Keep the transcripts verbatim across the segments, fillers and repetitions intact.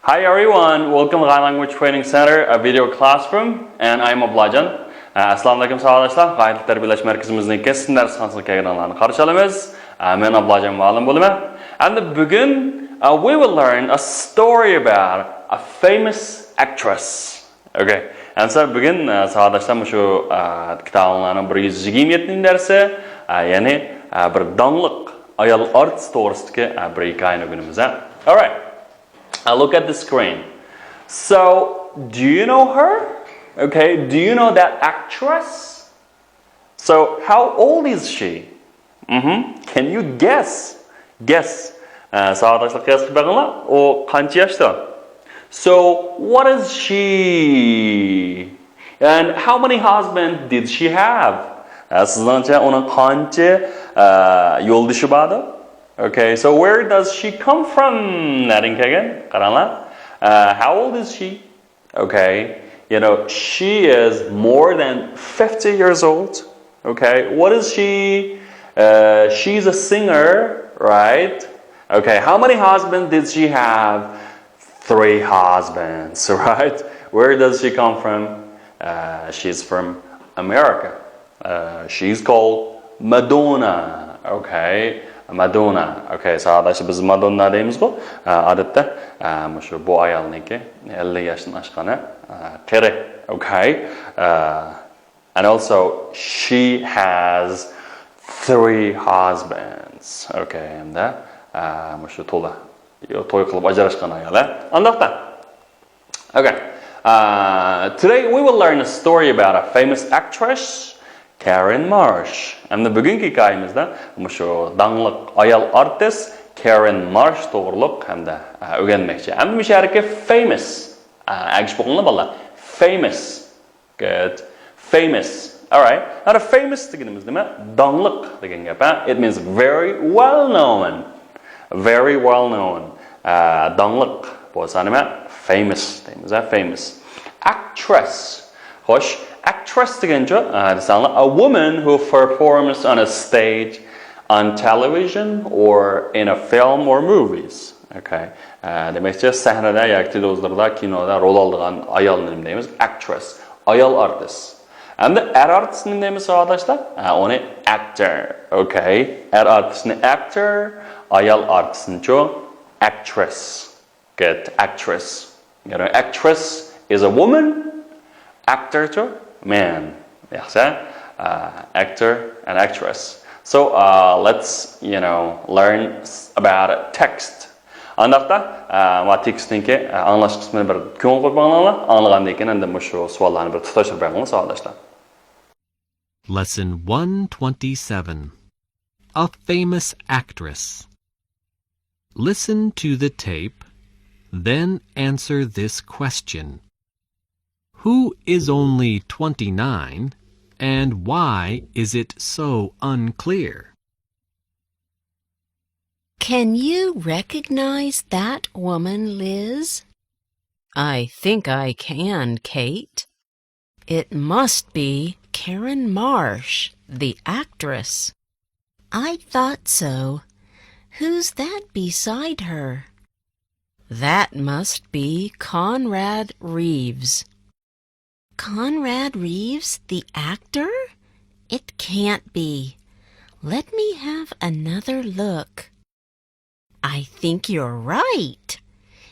Hi everyone, welcome to Gai Language Training Center, a video classroom, and I'm Ablajan. ئەسسالامۇ ئەلەيكۇم ساۋاقداشلار، غايە تىل تەربىيەلەش مەركىزىمىزنىڭ سىن دەرسخانىسىغا كەلگەنلەرنى قارشى ئالىمىز. مەن ئابلاجان مۇئەللىم بولىمەن. ئەمدى بۈگۈن uh, we will learn a story about a famous actress. Okay. ئەمسە بۈگۈن ساۋاقداشلار مۇشۇ كىتابىڭلارنىڭ بىر يۈز يىگىرمە يەتتىنچى دەرسى، يەنى بىر داڭلىق ئايال ئارتىس توغرىسىدىكى بىر ھېكايىنى ئۆگىنىمىز. Alright. Uh, look at the screen. So, do you know her? Okay, do you know that actress? So, how old is she? Mm-hmm. Can you guess? Guess. ئە، ساۋاقداشلار قىياس قىلىپ بېقىڭلار. ئۇ قانچە ياشتا؟ So, what is she? And how many husbands did she have? ئە، سىزنىڭچە ئۇنىڭ قانچە، ئە، يولدىشى بار ئىدى؟ Okay, so where does she come from? نەدىن كەلگەن؟ قاراڭلار. ئە، how old is she? Okay, you know, she is more than fifty years old. Okay, what is she? Uh, she's a singer, right? Okay, how many husbands did she have? Three husbands, right? Where does she come from? Uh, she's from America. Uh, she's called Madonna. Okay, Madonna. Okay, ساۋاقداشلار، بىز مادوننا دەيمىزغۇ. ئادەتتە مۇشۇ بۇ ئايالنىڭكى ئەللىك ياشتىن ئاشقان قېرى. Okay. And also she has three husbands. Okay, ھەمدە مۇشۇ تولا توي قىلىپ ئاجراشقان ئايال. ئانداقتا. Okay. Uh, today we will learn a story about a famous actress, Karen Marsh. ئەمدى بۈگۈنكى ھېكايىمىزدە مۇشۇ داڭلىق ئايال ئارتىس كارېن مارش توغرۇلۇق ھەمدە ئە، ئۆگەنمەكچى. ئەمدى مۇشۇ يەردىكى فەيمەس. ئە، ئەگىشىپ ئوقۇڭلار بالىلار. فەيمەس. Good. Famous. Alright. Now, famous دېگىنىمىز نېمە؟ داڭلىق دېگەن گەپ، ھە؟ It means very well known. Very well known. ئە، داڭلىق بولسا نېمە؟ Famous دەيمىز، ھە؟ Famous. Actress. خوش، actress دېگەنچۇ؟ ئە، دېسەڭلار، a woman who performs on a stage, on television, or in a film or movies. Okay. ئە، دېمەكچى، سەھنىدە ياكى تېلېۋىزوردا، كىنودا رول ئالىدىغان ئايالنى نېمە دەيمىز؟ Actress. ئايال ئارتىس. ئەمدى ئەر ئارتىسنى نېمە دەيمىز، ساۋاقداشلار؟ ھە، ئۇنى actor. Okay. ئەر ئارتىسنى actor، ئايال ئارتىسنىچۇ؟ Actress. Good. Actress. You know, actress is a woman, actor چۇ؟ Man. ياخشى. Uh, actor and actress. So, uh, let's, you know, learn s- about text. ئانداقتا، ئە، ما تېكىستنىڭكى، ئە، ئاڭلاش قىسمىنى بىر كۆڭۈل قويۇپ ئاڭلاڭلار. ئاڭلىغاندىن كېيىن ئەمدى مۇشۇ سوئاللارنى بىر تۇتاشتۇرۇپ بېقىڭلار، ساۋاقداشلار. Lesson one twenty-seven. A famous actress. Listen to the tape, then answer this question. Who is only twenty-nine, and why is it so unclear? Can you recognize that woman, Liz? I think I can, Kate. It must be Karen Marsh, the actress. I thought so. Who's that beside her? That must be Conrad Reeves. Conrad Reeves, the actor? It can't be. Let me have another look. I think you're right.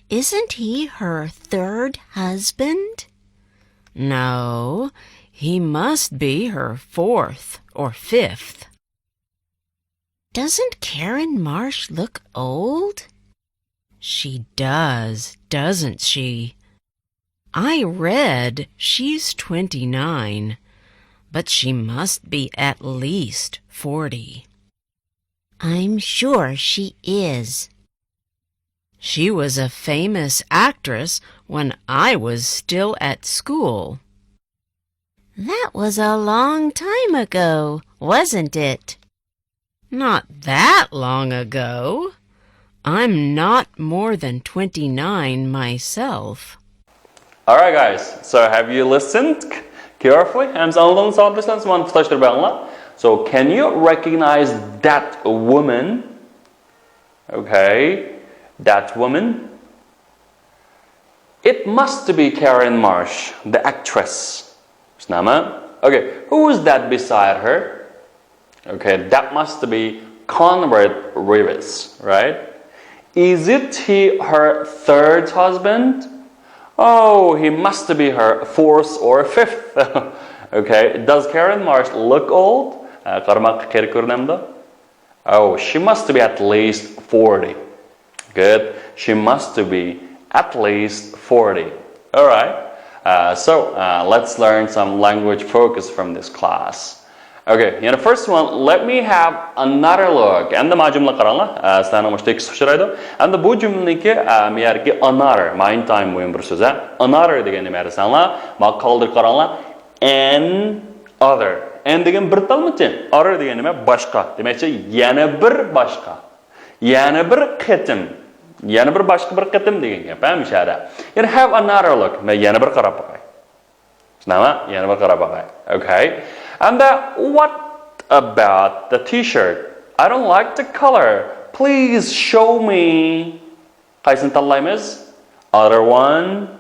Isn't he her third husband? No, he must be her fourth or fifth. Doesn't Karen Marsh look old? She does, doesn't she? I read she's twenty-nine, but she must be at least forty. I'm sure she is. She was a famous actress when I was still at school. That was a long time ago, wasn't it? Not that long ago. I'm not more than twenty-nine myself. Alright, guys, so have you listened carefully? ئەمسە ئاڭلىدىڭىز، ساۋاقداشلار؟ مانا تۇتاشتۇرۇپ بېقىڭلار. So, can you recognize that woman? Okay, that woman. It must be Karen Marsh, the actress. Shunami? Okay, who is that beside her? Okay, that must be Conrad Reeves, right? Is it he her third husband? Oh, he must be her fourth or fifth. Okay, does Karen Marsh look old? Qaramağa qeri ko'rinamdi? Oh, she must be at least forty. Good. She must be at least forty. All right. Uh, so uh, let's learn some language focus from this class. Okay, yana first one, let me have another look. Endi mana jumla qaranglar. Uh, sizlarning mushta ikkisi uchraydi. Endi bu jumlaniki uh, miyarki another, main time muhim bir so'z. Another degani nima desanglar, ma qoldirib qaranglar. An other. An degan bir talmichi? Other degani nima? Boshqa. Demakchi, yana bir boshqa. Yana bir qitim. Yana bir boshqa bir qitim degan gap, ha, mishada. Yana have another look. Men yana bir qarab boqay. Shunami? Yana bir qarab boqay. Okay. And uh, what about the t-shirt? I don't like the color. Please show me. Qaysini tanlaymiz? Other one.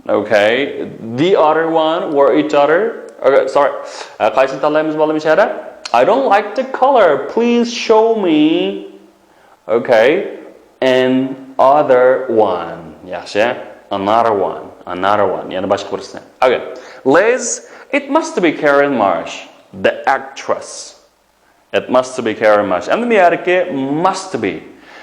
Okay. The other one or each other. Okay, sorry. Uh, qaysini tanlaymiz, bola, mishada? I don't like the color. Please show me. Okay. An other one. Yaxshi. Another one. Another one. Yana boshqa birisini. Okay. Liz, it must be Karen Marsh, the actress. It must be Karen Marsh. Endi bu yerki must be.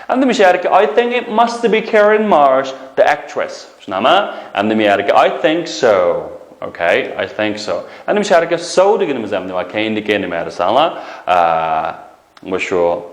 Endi bu yerki I think it must be Karen Marsh, the actress. Shunami? Endi bu yerki I think so. Okay, I think so. Endi bu yerki so deganimiz endi va keyindiki nima desanglar, bu shu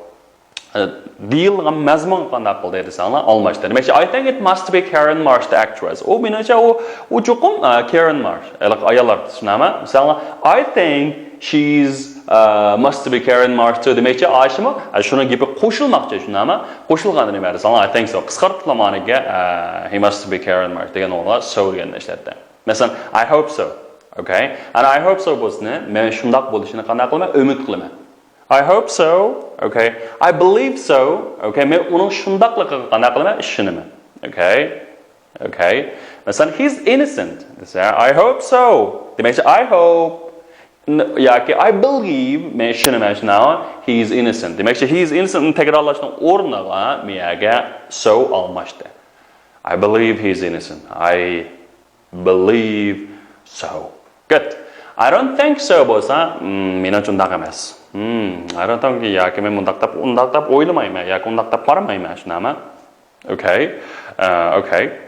deyilgan mazmun qanday qildi desanglar, almashdi. Demakchi, I think it must be Karen Marsh, the actress. U meningcha u u cho'qim uh, Karen Marsh. Ayollar, shunami? Masalan, I think she's uh, must be Karen Marsh too. Demakchi, ayshimi? Shuni gapi qo'shilmoqchi, shunami? Qo'shilganda nima desanglar, I think so. Qisqartib maniga uh, he must be Karen Marsh degan o'rniga so deganni ishlatdi. Masalan, I hope so. Okay. And I hope so bo'lsin. Men shundoq bo'lishini qanday qilaman? Umid qilaman. I hope so. Okay. I believe so. Okay. Men uning shundoqligiga qanday qilaman? Ishonaman. Okay. Okay. Masalan, he's innocent. Desa, I hope so. Demakchi, I hope. N- yoki I believe, men ishonaman shunaqa. He is innocent. Demakchi, he is innocent ni takrorlashning o'rniga miyaga so almashdi. I believe he is innocent. I believe so. Good. I don't think so bo'lsa, mm, menimcha undaq emas. Hmm, I don't think yoki men mundaq deb, undaq deb o'ylamayman yoki undaq deb qaramayman, shunami? Okay. Uh, okay.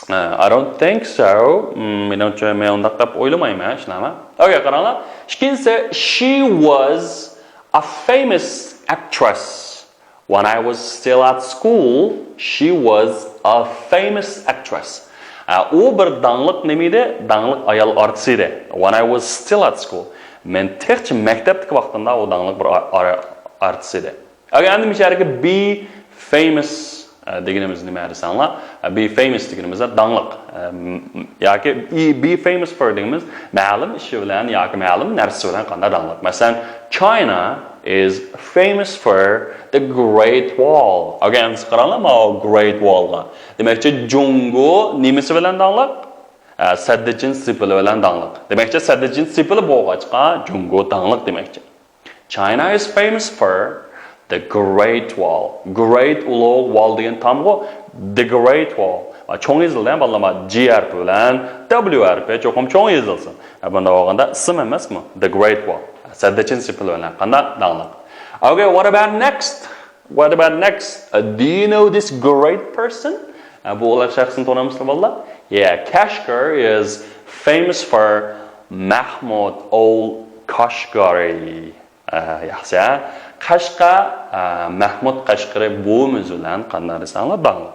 Uh, I don't think so. Mm, menimcha men undaq deb o'ylamayman, shunami? Okay, qaranglar. Ikkinchisi, she was a famous actress. When I was still at school, she was a famous actress. Uh, u bir dangliq nima edi? Dangliq ayol artist edi. When I was still at school. Men texchi maktabdagi vaqtimda u dangliq bir ar- ar- artist edi. Okay, endi misharga be famous uh, deganimiz nima desanglar? Uh, be famous deganimizda dangliq. Um, yoki e- be famous for deganimiz ma'lum ishi bilan yoki ma'lum narsa bilan qanday dangliq. Masalan, China is famous for the Great Wall. Again, qaranglar, ma Great Wallga. Demakchi, Jungo nimasi bilan dangliq? Uh, Saddichin Sipili bilan dangliq. Demakchi, Saddichin Sipili bo'lg'achqa, Jungo dangliq demakchi. China is famous for the Great Wall. Great ulug' wall degan tamg'u. The Great Wall. Cho'ng yozildi, bolalar, G harfi bilan W harfi cho'qim cho'ng yozilsin. Bunda bo'lganda ism emasmi? The Great Wall. Saddichin Sipili bilan qanday dangliq. Okay, what about next? What about next? Uh, do you know this great person? Uh, bu ulug' shaxsni taniymiz, bolalar? Yeah, Kashgar is famous for Mahmud al Kashgari. Uh, yaxshi. Qashqa uh, Mahmud Qashqari bu bilan qanday desanglar dangliq.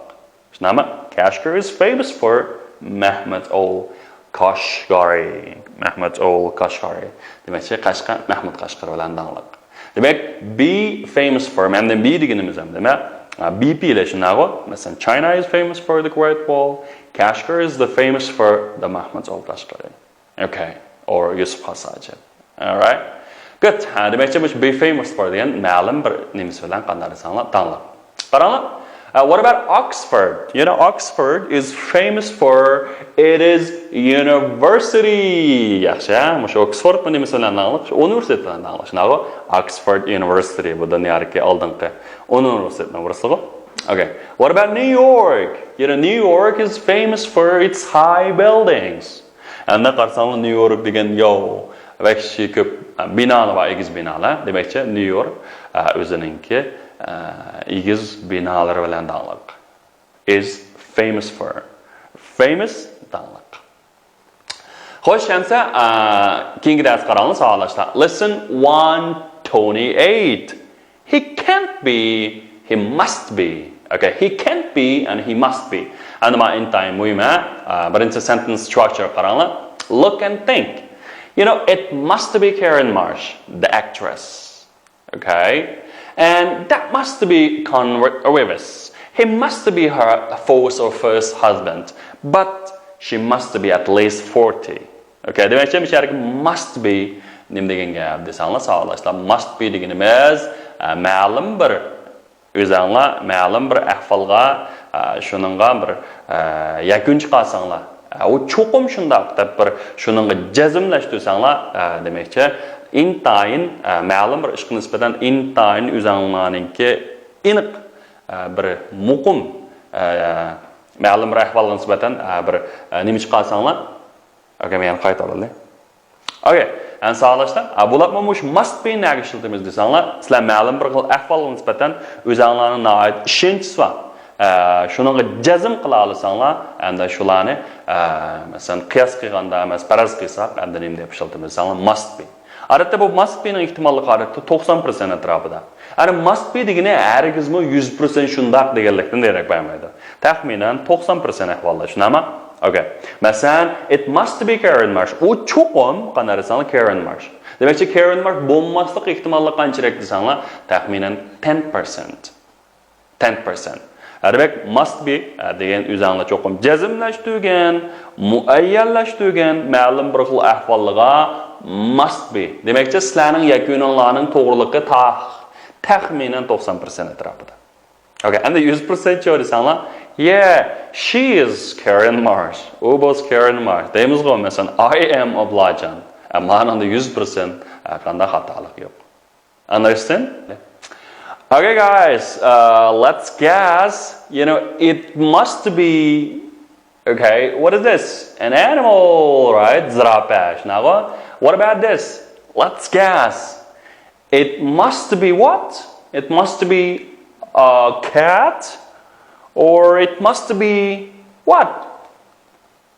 Shunami? Kashgar is famous for Mahmud al Kashgari. Mahmud al Kashgari. Demakchi, Qashqa Mahmud Qashqari bilan dangliq. Demak, be famous for, mana be deganimiz ham demak, B P ile shunaqo. Masalan, China is famous for the Great Wall. Kashgar is the famous for the Mahmud al Kashgari. Okay. Or Yusuf Hassaji. All right. Good. Ha, demakchi, bu be famous for degan ma'lum bir nimasi bilan qanday desanglar, dangliq. Qaranglar. Uh, what about Oxford? You know, Oxford is famous for its university. ياخشى، ھە؟ مۇشۇ ئوكسفورد نېمىسى بىلەن داڭلىق؟ ئۇنىۋېرسىتېت بىلەن داڭلىق. شۇنداقغۇ؟ Oxford University، بۇ دۇنيادىكى ئالدىنقى ئۇنىۋېرسىتېتنىڭ بىرسىغۇ. Okay. What about New York? You know, New York is famous for its high buildings. ئەمدى قارىساڭلار، نيۇ يورك دېگەن ياۋ، ۋەھشىي كۆپ بىنالار بار، ئېگىز بىنالار. دېمەكچى، نيۇ يورك، ئە، ئۆزىنىڭكى، ئە، ئېگىز بىنالىرى بىلەن داڭلىق. Is famous for. Famous، داڭلىق. خوش، ئەمسە، ئە، كېيىنكى دەرس قاراڭلار، ساۋاقداشلار. Lesson one twenty-eight. He can't be, he must be. Okay, he can't be and he must be. ئەمدى مانا ئىنتايىن مۇھىم، ھە؟ ئە، بىرىنچى sentence structure قاراڭلار. Look and think. You know, it must be Karen Marsh, the actress. Okay? And that must be Conrad Reeves. He must be her fourth or first husband. But she must be at least forty. Okay, دېمەكچى، بۇ يەردىكى must be نېمە دېگەن گەپ دېسەڭلار، ساۋاقداشلار، must be دېگىنىمىز، ئە، مەلۇم بىر، ئۆزەڭلار مەلۇم بىر ئەھۋالغا، ئە، شۇنىڭغا بىر، ئە، يەكۈن چىقارساڭلار، ئە، ئۇ چوقۇم شۇنداق دەپ بىر شۇنىڭغا جەزملەشتۈرسەڭلار، ئە، دېمەكچى، ئىنتايىن، ئە، مەلۇم بىر ئىشقا نىسبەتەن ئىنتايىن ئۆزەڭلارنىڭكى ئېنىق، ئە، بىر مۇقىم، ئە، مەلۇم بىر ئەھۋالغا نىسبەتەن، ئە، بىر، ئە، نېمە چىقارساڭلار، ئاكا، مەن يەنە قايتۇرۇۋالدى. ئوكەي، ئەمدى ساۋاقداشلار، ئا، بولۇپمۇ مۇشۇ must be نەگە ئىشلىتىمىز دېسەڭلار، سىلەر مەلۇم بىر خىل ئەھۋالغا نىسبەتەن ئۆزەڭلارنىڭ ناھايىتى ئىشەنچىسى بار. ئە، شۇنىڭغا جەزم قىلالىساڭلار، ئەمدى شۇلارنى، ئە، مەسىلەن، قىياس قىلغاندا ئەمەس، پەرەز قىلساق، ئەمدى نېمە دەپ ئىشلىتىمىز دېسەڭلار، must be. ئادەتتە بۇ must be نىڭ ئېھتىماللىقى ئادەتتە توقسان پىرسەنت ئەتراپىدا. ئەنە must be دېگىنى ھەرگىزمۇ يۈز پىرسەنت شۇنداق دېگەنلىكتىن دېرەك بەرمەيدۇ. تەخمىنەن توقسان پىرسەنت ئەھۋالدا، شۇنداقمۇ؟ ئوكەي. مەسىلەن، it must be Karen Marsh. ئۇ چوقۇم، قانداق دېسەڭلار، Karen Marsh. دېمەكچى، Karen Marsh بولماسلىق ئېھتىماللىقى قانچىلىك دېسەڭلار، تەخمىنەن ten percent. Ten percent. ھەربەك must be، ئە، دېگەن ئۆزەڭلار چوقۇم جەزملەشتۈرگەن، مۇئەييەنلەشتۈرگەن مەلۇم بىر خىل ئەھۋاللىغا must be. دېمەكچى، سىلەرنىڭ يەكۈنۈڭلارنىڭ توغرىلىقى تا-، تەخمىنەن توقسان پىرسەنت ئەتراپىدا. ئوكەي، ئەمدى يۈز پىرسەنت چىقىدۇ دېسەڭلار، yeah, she is Karen Marsh. ئۇ بولسا Karen Marsh. دەيمىزغۇ، مەسىلەن، I am Oblajan. ئە، مانىڭدا يۈز پىرسەنت، ئە، قانداق خاتالىق يوق. Understand? Okay, guys, uh, let's guess. You know, it must be, okay, what is this? An animal, right? زىرافە، شۇنداقغۇ؟ What about this? Let's guess. It must be what? It must be a cat, or it must be what?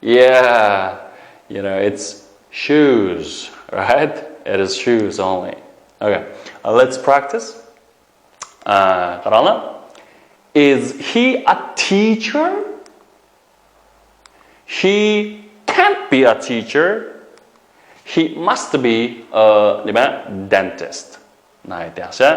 Yeah, you know, it's shoes, right? It is shoes only. Okay, uh, let's practice. Uh, قاراڭلار. Is he a teacher? He can't be a teacher. He must be a، نېمە، dentist. ناھايىتى ياخشى.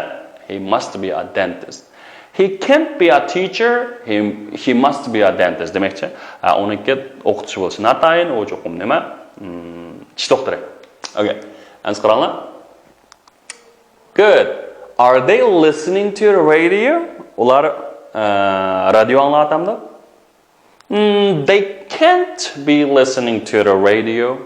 He must be a dentist. He can't be a teacher. He, he must be a dentist. دېمەكچى، ئە، ئۇنىڭكى ئوقۇتقۇچى بولۇشى ناتايىن، ئۇ چوقۇم نېمە؟ مم، چىش دوختۇرى. Okay. ئەمسە قاراڭلار. Good. Are they listening to the radio? ئۇلار، ئە، رادىيو ئاڭلاۋاتامدۇ؟ Hmm, they can't be listening to the radio.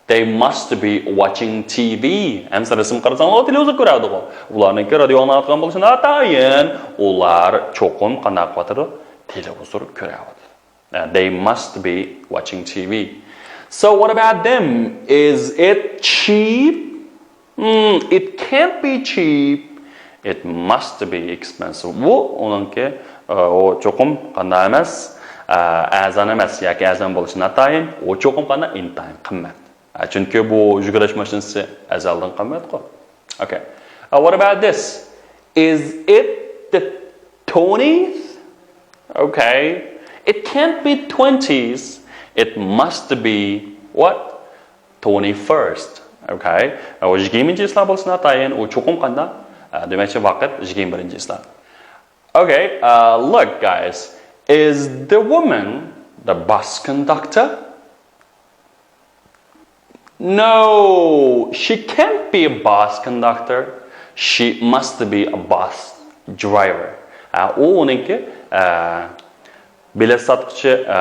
They must be watching T V. ئەمسە رەسىم قارىساڭلار، تېلېۋىزور كۆرەۋاتىدىغۇ. ئۇلارنىڭكى رادىيو ئاڭلاۋاتقان بولۇشى ناتايىن. ئۇلار چوقۇم قانداق قىلىۋاتىدۇ؟ تېلېۋىزور كۆرەۋاتىدۇ. Uh, they must be watching T V. So what about them? Is it cheap? Hmm, it can't be cheap. It must be expensive. بۇ ئۇنىڭكى، ئۇ چوقۇم قانداق ئەمەس، ئەرزان ئەمەس ياكى ئەرزان بولۇشى ناتايىن، ئۇ چوقۇم قانداق ئىنتايىن قىممەت. چۈنكى بۇ يۈگۈرۈش ماشىنىسى ئەزەلدىن قىممەتقۇ. Okay. Uh, what about this? Is it the twenties? Okay. It can't be twenties. It must be what? Twenty-first. Okay. ئۇ يىگىرمىنچى چىسلا بولسا ناتايىن، ئۇ چوقۇم قانداق؟ ئە، دېمەكچى، ۋاقىت يىگىرمە بىرىنچى چىسلا. Okay, uh, look, guys. Is the woman the bus conductor? No, she can't be a bus conductor. She must be a bus driver. ئە، ئۇ ئۇنىڭكى ئە، بېلەت ساتقۇچى، ئە،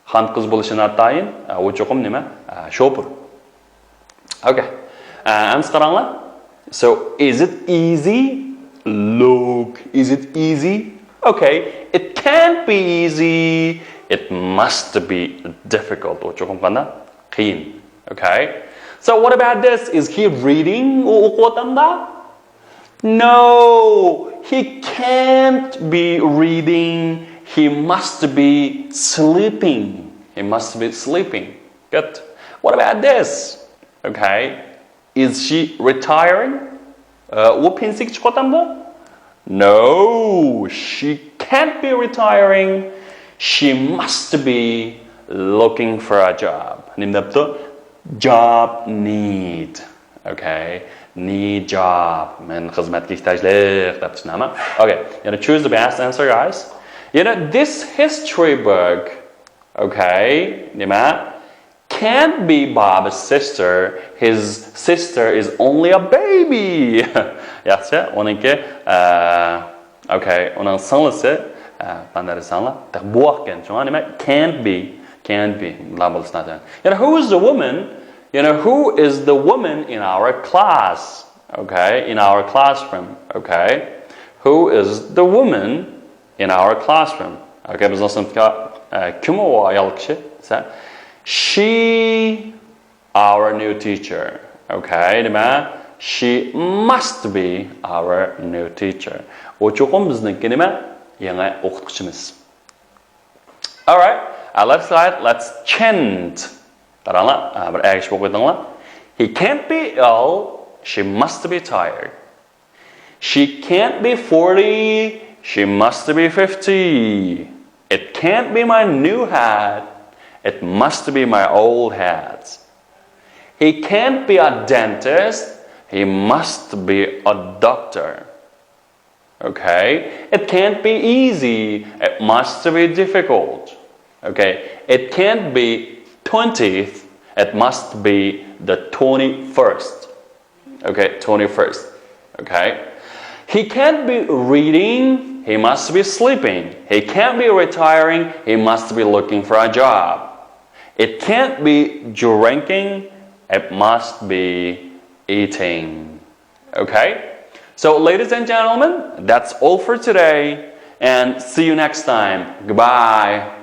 خانقىز بولۇشى ناتايىن، ئە، ئۇ چوقۇم نېمە؟ ئە، شوپۇر. ئوكەي. ئە، ئەمسە قاراڭلار. So, is it easy? Look, is it easy? Okay, it can't be easy. It must be difficult. ئۇ چوقۇم قانداق؟ قىيىن. Okay. So, what about this? Is he reading? ئۇ ئوقۇۋاتامدا؟ No, he can't be reading. He must be sleeping. He must be sleeping. Good. What about this? Okay. Is she retiring? ئۇ پېنسىيەگە چىقىۋاتامدۇ؟ No, she can't be retiring. She must be looking for a job. نېمە دەپتۇ؟ Job need. Okay. Need job. مەن خىزمەتكە ئېھتىياجلىق دەپ چۈشىنەمەن. Okay. يەنە choose the best answer, guys. يەنە this history book. Okay. نېمە؟ Can't be Bob's sister. His sister is only a baby. ياخشى. ئۇنىڭكى، ئە، okay. ئۇنىڭ سىڭلىسى، ئە، قانداق دېسەڭلار؟ تېخى بوۋاقكەن. شۇڭا نېمە؟ Can't be. Can't be. لا بولسا ناتايىن. يەنە who is the woman? يەنە who is the woman in our class? Okay, in our classroom. Okay. Who is the woman in our classroom? Okay, بىزنىڭ سىنىپتا، ئە، كىم ئۇ ئايال كىشى دېسە، she our new teacher. Okay, نېمە؟ She must be our new teacher. ئۇ چوقۇم بىزنىڭكى نېمە؟ يېڭى ئوقۇتقۇچىمىز. Alright, uh, let's go ahead, let's chant. قاراڭلار، ئە، بىر ئەگىشىپ ئوقۇۋېتىڭلار. He can't be ill, she must be tired. She can't be forty, she must be fifty. It can't be my new hat, it must be my old hat. He can't be a dentist, he must be a doctor. Okay? It can't be easy, it must be difficult. Okay? It can't be twentieth, it must be the twenty-first. Okay, twenty-first. Okay? He can't be reading, he must be sleeping. He can't be retiring, he must be looking for a job. It can't be drinking, it must be eating. Okay? So, ladies and gentlemen, that's all for today, and see you next time. Goodbye.